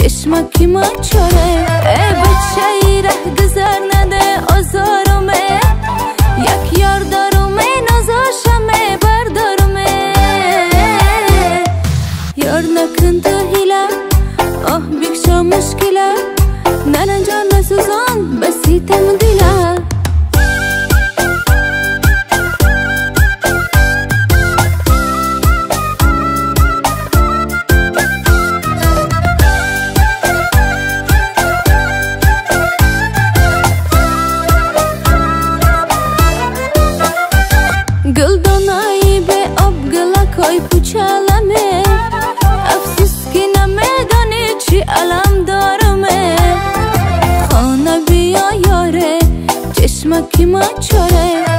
Чашмаки ма чора, эй бачаи раҳгузар наде озоруме, як ёр доруме, нозошаме бардоруме. Ёр накун ту ҳила, оҳ бикшо мушкила, наранҷон насӯзон ба ситам дила. Гулдонаи беоб гулакҳои пучаламе, афсӯс ки намедонӣ чӣ алам дораме. Хона биё ёре, чашмаки ма чоре.